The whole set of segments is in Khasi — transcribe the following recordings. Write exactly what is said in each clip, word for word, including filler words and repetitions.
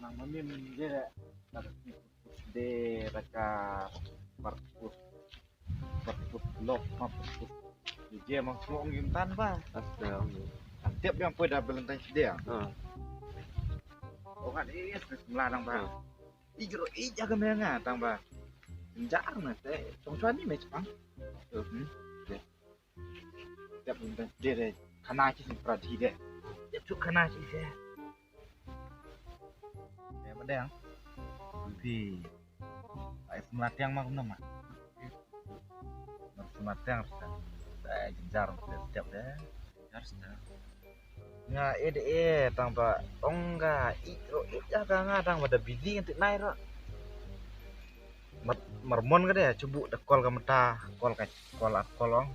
Nang mamin je de. De raka perpus perpus lok ma perpus. Je mang semua ngim tan ba. Astaga. Tiap yang poi da Valentine de. Ha. Oh kan is semla nang ba. Ha. Ijro ija ka menga tang ba. Jar na te. Tong chuan ni me chang. Hmm. Tiap Valentine de de. Kana chi sim pra di de. Tiap chu kana chi de. Ya, madang. Pi. Ai, semlatiang mah kumno mah. Semlatiang rasa. Ai, jenjar rasa setiap deh. Jenjar rasa. Nga ed eh tang ba ong ga i ro i ja ka nga tang ba da busy ngan ti nai ro. Mat marmon ka deh, cubu da call ka mata, call ka, call a call ong.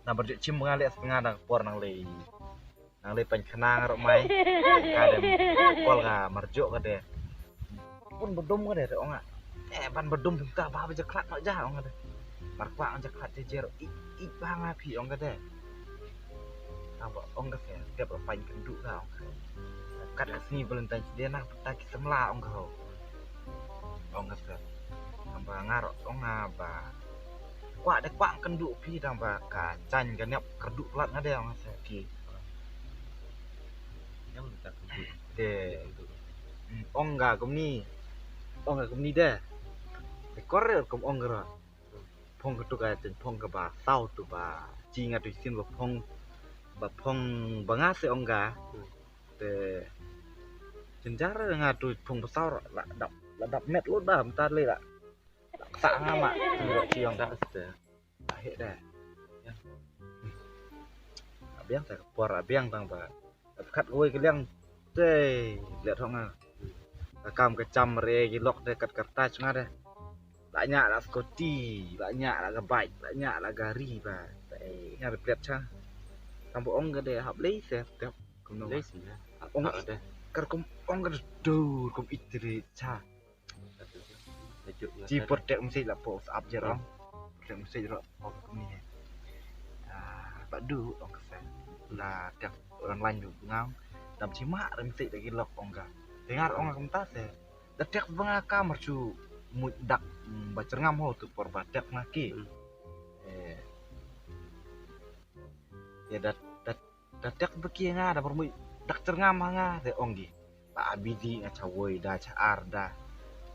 Na berjuk chim nga leh setengah da por nang lei. Nang lei pan khnang ro mai. Ka dem kol nga marjuk ka de. Pun bedum ka de ong nga. Eh, ban bedum ka ba ba jaklat no ja ong ka de. Mar kwah ong jaklat je jer i i ba nga phi ong ka de. Aba ong ka se, dep ro pan kendu ka ong ka. Kat ka sngi Valentine de na ta ki semla ong ka ho. Ong ka se. Amba ngar ong nga ba. Kwah de kwah kendu phi dang ba ka chan ka nep kerdu plat nga de ong ka se ki. Yang tak. Te. Hmm, ong ga kumni. Ong ga kumni de. Te kor re kum ong ga ra. Phong ka tu ka chen phong ka ba sau tu ba. Chi nga tu sin ba phong ba phong ba nga se ong ga. Te chen jar nga tu phong ba sau la dap la dap met lut ba mta le la. Sa nga ma. Chi ong da ste. Ahe da. Abiang ta por abiang tang ba. Khat wei ka liang. Te liat hong nga. Ka kam ka cham re ki lok de kat kertas nga de. La nya la scooty, la nya la ka bike, la nya la gari ba. Te nga de plet cha. Kam ba ong ka de hap lei se tep. Kum no. Lei se. Ong ka de. Kar kum ong ka de dur kum itri cha. Chi por tek message la post up jer ong. Tek message ro ong ni. Ah, ba du ong ka sen. La tek orang lain du ngau. Dam chi ma re message lagi lok ong ka. Dengar ong ka mta se. Da tek ba nga ka mar chu mu dak ba cherngam ho tu por ba tek na ki. Eh. Ya dat dat Da tek ba ki nga da mar mui dak cherngam ha nga de ong gi. Ba abi di nga cha woi da cha ar da.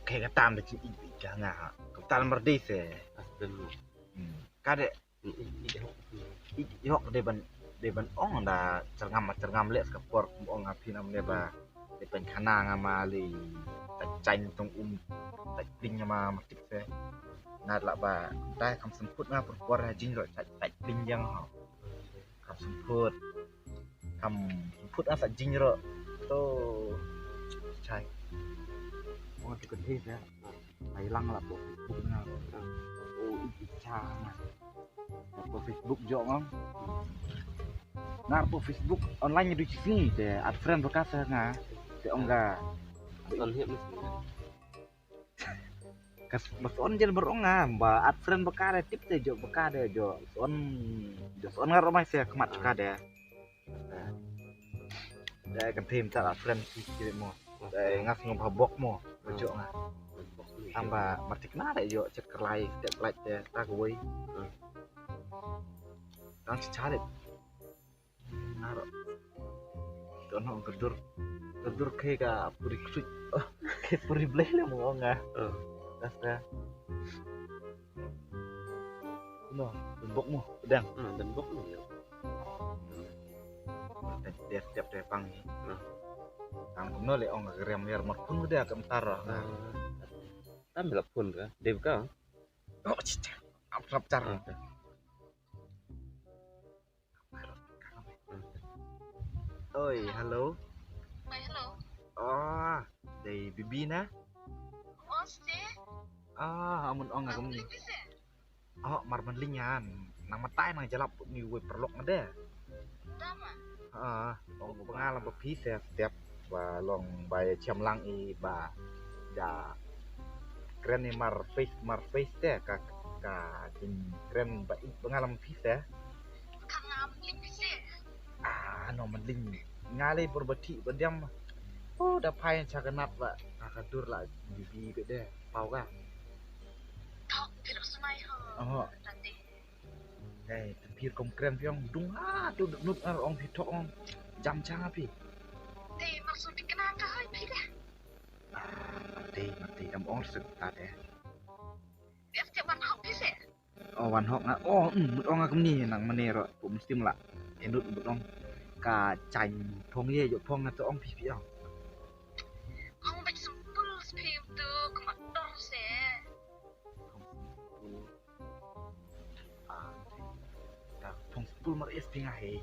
Kai ka tam da chin ik ik ha nga ha. Ka tal mar dei se. Aspen lu. Hmm. Ka de ik ik hok de ban de ban ong da cherngam cherngam le ka por ong ha phi nam ne ba. De pen khana nga ma le. Ta chain tong um ta pling nga ma ma tik se. Nga la ba da kam semput nga por por ha jing ro ta pling yang ha. Kam semput. Kam semput asa jing ro. To chai. Mo tu kan hei ya. Ai lang la po Facebook na. Oh, i cha na. Po Facebook jo ngam. Ngar po Facebook online du chi te add friend ba ka sa nga. Te ong ga. Ton hiap ni. Kas bas on jel bar ong ah, ba add friend ba ka de tip te jo ba ka de jo. On jo on ngar mai se khmat ka de. De kan thim ta add friend ki ki mo. De ngas ngam ha bok mo. Ba jo nga. Ang ba matik na de jo chet kerlai step like de ta ko wei. Tang chi charit. Naro. Don hong kedur. Kedur ke ka puri kruit. Oh, ke puri bleh le mo nga. Oh. Kasta. No, dan bok mo, dang. Hmm, dan bok mo ya. Dia setiap dia pang. Hmm. Tang no le ong rem yar mar pun dia kam tar. Hmm. Tam la pun ka. Dev ka. Oh, cica. Ap rap car. Hmm. Oi, hello. Oi, hello. Oh, dei Bibi na? Oh, ste? Ah, amun ong agam ni. Bibi se? Oh, mar man lingan. Nang matai nang jalap ni wei perlok ngade. Tama. Ah, ong pengalam ba phi se step ba long ba ya chiam lang i ba da kren ni mar face mar face te ka ka jin kren ba i pengalam phi se. Ka ngam lim phi se. Ah, no man ling. Nga le bor ba thi ba diam. Oh, da phai cha ka nat ba. Ka ka dur la bibi be de. Pau ka. Thok, phi ruh smai ho. Oho. Tante. Dei, te phi rukom krem phi ong dung ha, tu nud ngar ong phi thok ong. Jam cha nga phi. Dei, mar sun ti kena ka hai phi de. Ah, dei, dei, dam ong suk ta de. Biar te wan hok phi se. Oh, wan hok nga. Oh, mm, mut ong nga kumni nang mane ro, pu mesti mla. Enut mut ong. Ka chain phong ye, yo phong nga to ong phi phi ong. Ong bek sempul sephi tu, kemat dor se. Phong sempul. Ah, ta phong sempul mar es pinga hei.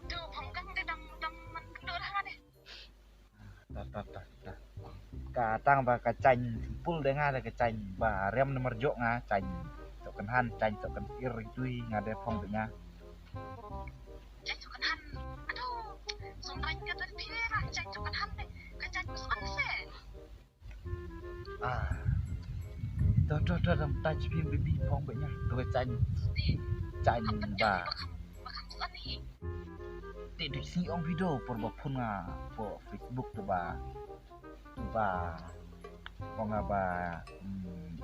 Tu phong kang de dam, dam man kendor ha de. Ta, ta, ta, ta. Ka tang ba ka chain sempul de nga de ka chain ba rem de marjok nga chain. Sok kan han chain sok kan ir tui nga de phong de nga. Chain sok kan han. Aduh, sumrai ka tan phi de nga chain sok kan han de. Ka chain musan se. Ah. To, to, to, dam ta chi phi bibi phong be nga. To ka chain. Chain ba. Te du si ong video por ba phun nga por Facebook tu ba. Tu ba. Ong nga ba. Hmm.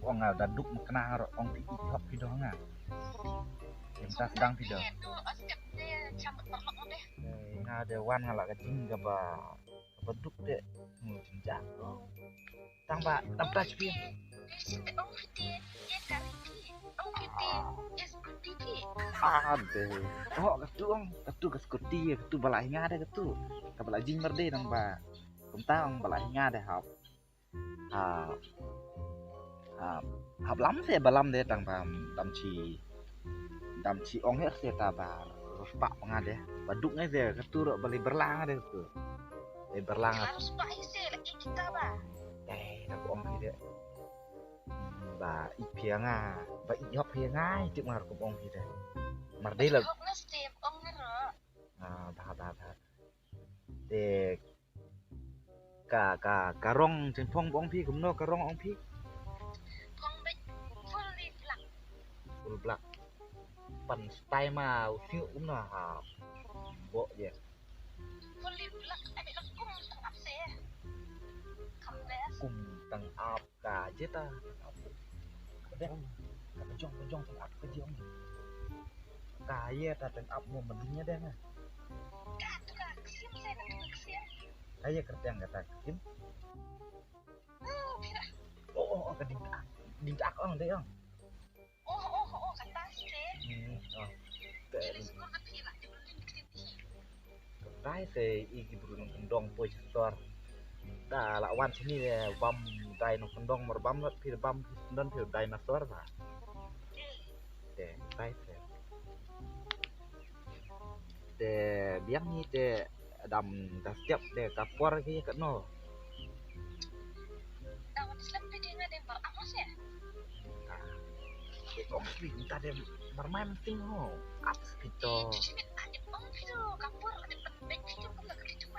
Ong nga da duk mkna ro ong ti i hok video nga. Yang ta sedang video. Eh, nga de wan nga la ka jing ka ba. Ka ba duk de. Hmm, jingjak. Tang ba, tang ba chi phi. Ah, de. Oh, katu ong, katu ka skuti, katu ba la hi nga de katu. Ka ba la jing mar de nang ba. Kumta ong ba la hi nga de hap. Ha. Ha. Hap lam se ba lam de tang ba dam chi. Dam chi ong her se ta ba. Ruspak nga de. Ba duk ngai de katu ro ba li berlang nga de katu. Li berlang. Ruspak hi se lagi kita ba. Eh, dak ong hi de. Ba i phi nga, ba i hok phi nga, i tip nga rukom ong phi de. Mar dei la. Hok na step ong ro. Ah, ba, ba, ba. Te ka, ka, ka rong jingphong ong phi, kumno ka rong ong phi? Phong bek fully black. Full black. Pan style ma u siu kumno ha. Bo je. Fully black, ai la kum tang ap se. Kam bes. Kum tang ap. Ka jeta. Ka dang. Ka jong, ka jong tang ap ka jong. Ka ye ta tang ap mo man nya dang. Ka tu ka ksim se ka tu ka ksim. Ka ye kerteng kata ksim. Oh, pira. Oh, oh, oh, ka ding ak. Ding ak ong de ong. Oh, oh, oh, kata sih. Hmm, oh. Jadi syukur kan phi lah, dia belum dikit sih. Katai se i ki briew nongkyndong poi sha sor. Da la wan shini de bam dai nongkyndong mar bam lat phi bam don phi dinosaur ba. Te tai se. Te biang ni te dam da step de ka por ki ka no. Da wan slem phi ding de mar amos ya. Te ong phi ta de mar mai mting ho. Ap phi to.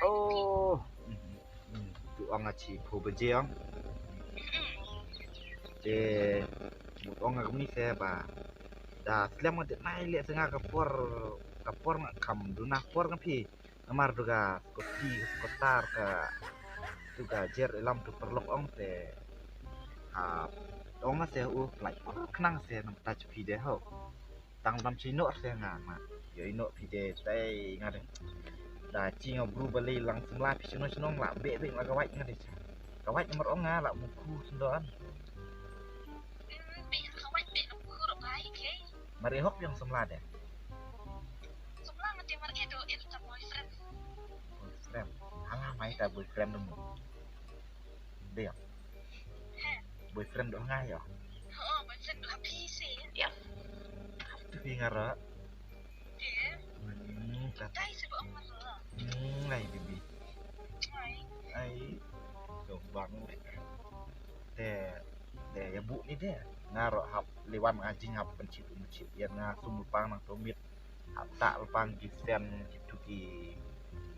Oh. Tu ong a chi phu baje ong. Te mut ong a kumni se ba. Da slem nga de nai le se nga ka por ka por nga kam duna por nga phi. Namar tu ka koti ka kotar ka tu ka jer ilam tu perlok ong te. Ha ong nga se u klai knang se nam ta chu phi de ho. Tang dam chi noh se nga ma. Yo ino phi de tai nga de. Da chi nga bru ba lei lang semla phi chino chino la be be la ka wai nga de cha. Ka wai mar ong nga la mu khu sendon. Mar i hok yang semla de. Semla nga de mar i do i ta boyfriend. Boyfriend. Hala mai ta boyfriend dum. Dia. Boyfriend doh ngai yo. Oh, boyfriend doh phi si. Dia. Tu phi ngara. Dia. Hmm, ka. Tai si ba ngara. Hmm, ngai bibi. Ngai. Ai. Jong bang. Te, te ya bu ni de. Ngara hap lewan ngajing hap penchip penchip ya nga sumupang nang tomit. Ap ta lpang ki sen ki tu ki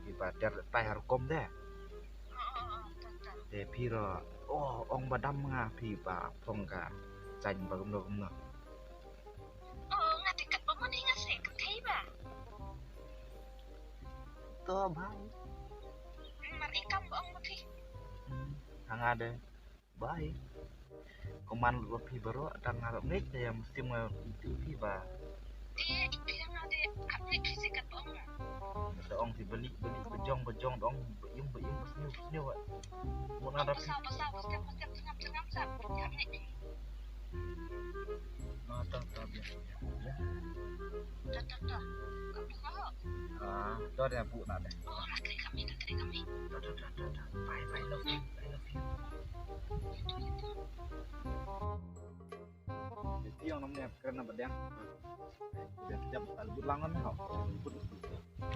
ki ba ter tai har kom de. Te phi ro oh ong ba dam nga phi ba phong ka chan ba gum no gum no. Oh nga te kat ba mon hi nga se ka thei ba. To bhai. Nga de. Bye. Kumne lut ba phi baroh, tang nga ruh ngeit te ïa mynsiem nga ïathuh phi ba. Te i phi nga de, hap ngeit phi shisha katba ong. Te ong phi bali bali, bajong bajong, ong ba im ba im, ba sniew ba sniew. Mut nga da phi. Pasa pasa, pasa pasa, jingam jingam sa. Hap ngeit phi. Ah, to to, biang. To to to. Ka buh ka ho. Ah, to, ïa buh na de. Oh, ra trei kat mi, ra trei kat mi. To to to to to. Bye bye, love you, I love you. Ïa ti ong nam ne kren na ba dang. Biang jam tal buh lang ne ho.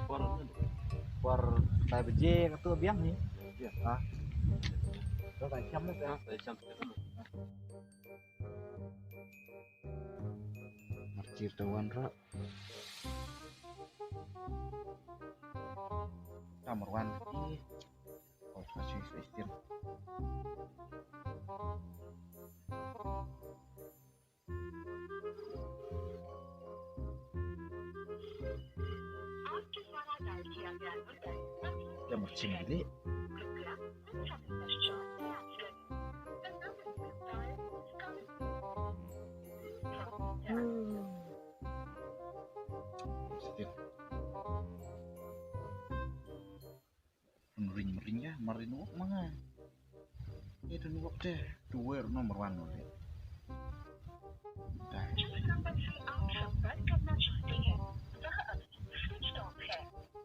Por por tai baje ka tu biang ni. Biang. Ah. To tai jam ne. Ah, tai jam. Marcir tawan ra. Tamar wan ti. Oh, masih sistem. Dah marcing gini. Mesti. Mering mering ya, mering wok manga. Itu wok deh, dua nomor one oleh. Dah.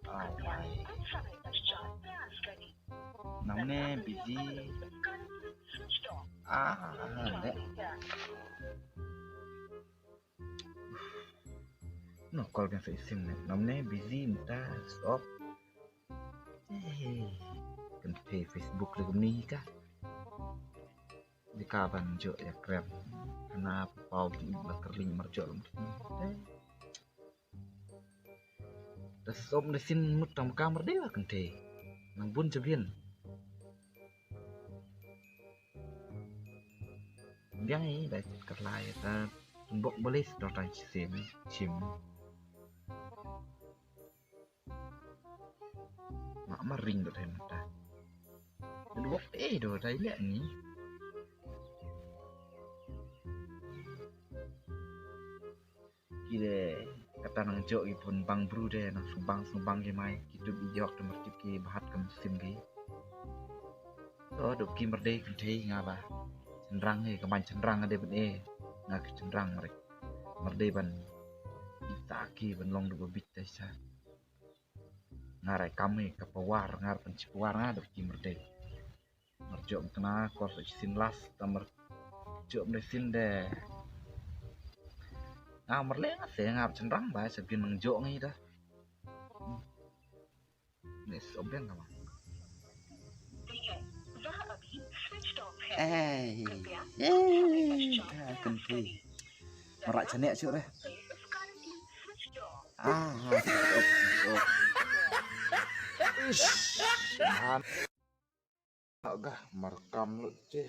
Alright. Namne busy. Ah, deh. No call kan sa isim ne. Namne busy mynta stop. Eh, kan phe Facebook le kumne ka. Di ka ban jo ya krem. Kana pau di ba kerling marjo lum. Eh. Da som da sin mut tam kamar de la kan te. Nang bun jabin. Biang i da chit kat lai ta bok balis do ta chim chim. Ma ma ring do ta mynta. Bok eh do ta ile ni. Ki de kata nang jok ki pun bang bru de nang sumbang sumbang ki mai ki tup i jok de martip ki bahat kam sim ki. To duk ki merde kynthei nga ba. Chynrang he ka man chynrang de ben e nga ki chynrang merde. Merde ban ita ki ban long duk ba bit de sa. Nga rai kam he ka pawar nga rai pan chi pawar nga duk ki merde. Marjok kena kor sa sin las ta marjok mre sin de. Nga marle nga se nga chynrang ba sa bin nang jok ngi da. Nes obeng ka ma. Eh, eh, ka kan phi. Marak chanek chuk deh. Ah, ah, ah. Ish. Aga markam lut je.